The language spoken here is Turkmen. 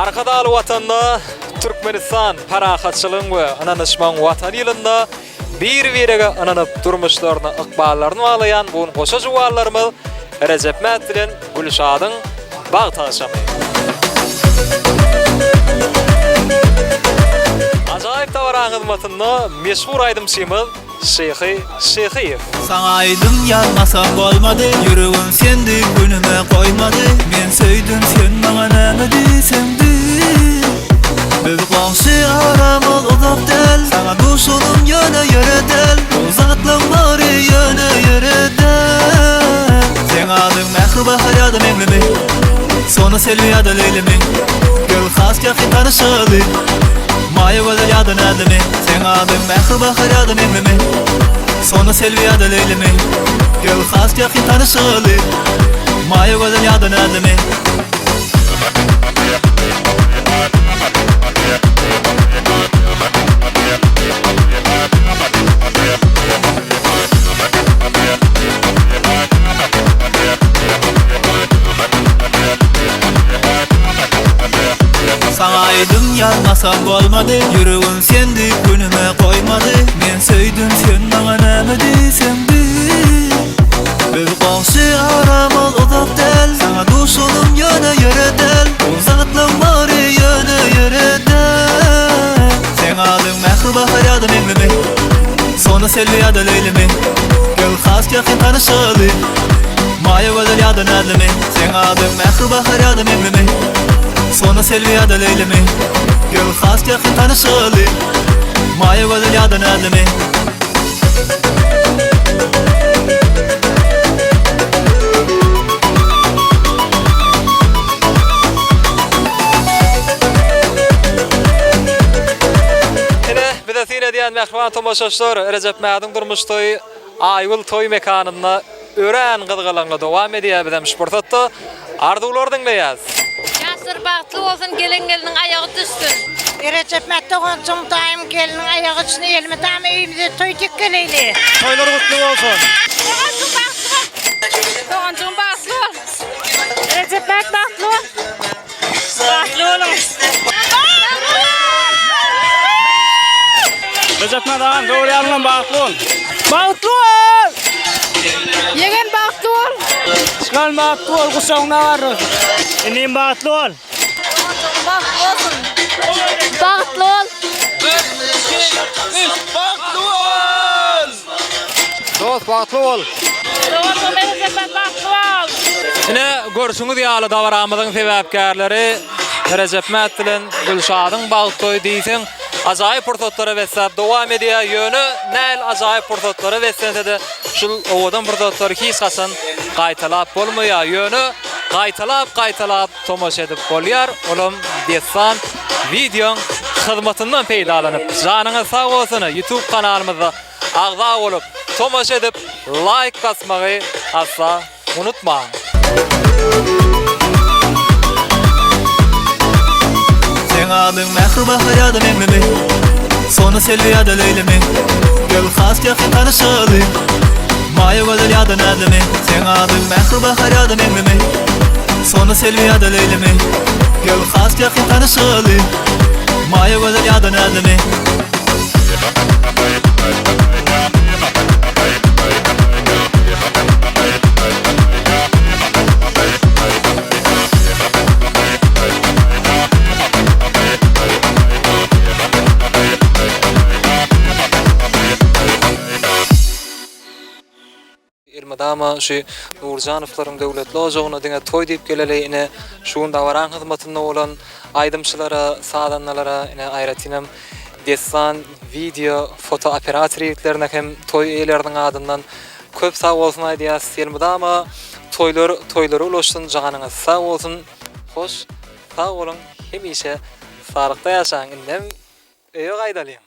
Arkadagly Watanda Türkmenistan parahatçylygyň we ynanyşmagyň Watany ýylynda bir-birege ynanyp durmuşlaryna ykballaryny baglaýan bu gün goşa juwanlarymyz Rejepmät bilen Gülşadyň bagt agşamy. Ajaýyp dabaraň hyzmatynda meşhur aýdymçymyz Şyhy Şyhyýew. Saňa aýdym ýazmasam bolmady Ýüregim sendi günüme goýmady Men söýdüm sen maňa näme diýseň diý Biz goňşy aramyz uzak däl Saňa duşanym ýöne ýere däl Bu zatlaň bary ýöne ýere däl Seň adyň Mähri Bahar ýa-da Meňlimi Sona Selbi ýa-da Leýlimi Gel has ýakyn tanyşaly Maýa gözel ýa-da Näzlimi Seň adyň Mähri Bahar ýa-da Meňlimi Sona Selbi ýa-da Leýlimi Gel has ýakyn tanyşaly Maýa gözel ýa-da Näzlimi. Saňa aýdym ýazmasam bolmady Ýüregim sen diýip günüme goýmady Men söýdüm sen maňa näme diýseň diý Biz goňşy aramyz uzak däl Saňa duşanym ýöne ýere däl Bu zatlaň bary ýöne ýere däl Seň adyň Mähri Bahar ýa-da Meňlimi Sona Selbi ýa-da Leýlimi Gel has ýakyn tanyşaly Maýa gözel ýa-da Näzlimi Seň adyň Mähri Bahar ýa-da Meňlimi Sona Selbi ýa-da Leýlimi Gel has ýakyn tanyşaly Maýa gözel ýa-da Näzlimi. Ine, bize syn edýän mähriban tomaşaçylar, Rejep Mädiň durmuş toýy Aýgül toý mekanynda örän gyzgalaňly dowam edýär. Bizem şu pursatda arzuwlary diňleýäs. Ýaşlar bagtly bolsun gelen gelniň aýagy düşsün. Rejepmät doganjygym daýym gelniň aýagy üçin elmydama öýümize toý dek geleýli. Toýlar gutly bolsun. Doganjygym bagtly bol. Doganjygym bagtly bol. Rejepmät bagtly bol. Bagtly boluň. Rejepmät agam dogry ýalyňdan bagtly bol. Bagtly bol. Ýegen bagtly bol. Çykan bagtly bol guşagyňda bar bolsun. Inim bagtly bol. Bagtly bolsun. Bagtly bol. Bagtly bol. Dost bagtly bol. Doganjygym Rejepmät bagtly bol. Ine, görşüňiz ýaly dabaramyzyň sebäpkärleri Rejepmät bilen Gülşadyň bagt toýy diýseň ajaýyp pursatlara besläp dowam edýär. Ýöne näl ajaýyp pursatlara beslense-de şul owadan pursatlary hiç haçan gaýtalap bolmaýar. Ýöne gaýtalap-gaýtalap tomaşa edip bolýar. Olam dessan wideoň hyzmatyndan peýdalanyp. Janyňyz sag bolsun YouTube kanalymyzda Agza bolup, tomaşa edip, laýk basmagy asla unutmaň! Seň adyň Mähri Bahar ýa-da Meňlimi Sona Selbi ýa-da Leýlimi Gel has ýakyn tanyşaly Maýa gözel ýa-da Näzlimi Seň adyň Mähri Bahar ýa-da Meňlimi Sona Selbi ýa-da Leýlimi Gel has ýakyn tanyşaly Maýa gözel ýa-da Näzlimi. Elmydama şu Nurjanowlaryň döwletli ojagyna diňe toý diýip geleli ine şu gün dabaraň hyzmatynda bolan aýdymçylara, sazandalara ine aýratynam Dessan wideo foto operator ýigitlerine hem toý eýeleriniň adyndan köp sag bolsun aýdýas. Elmydama toýlar toýlara ulaşsyn janyňyz sag bolsun hoş sag boluň hemişe saglykda ýaşaň indem öýe gaýdalyň.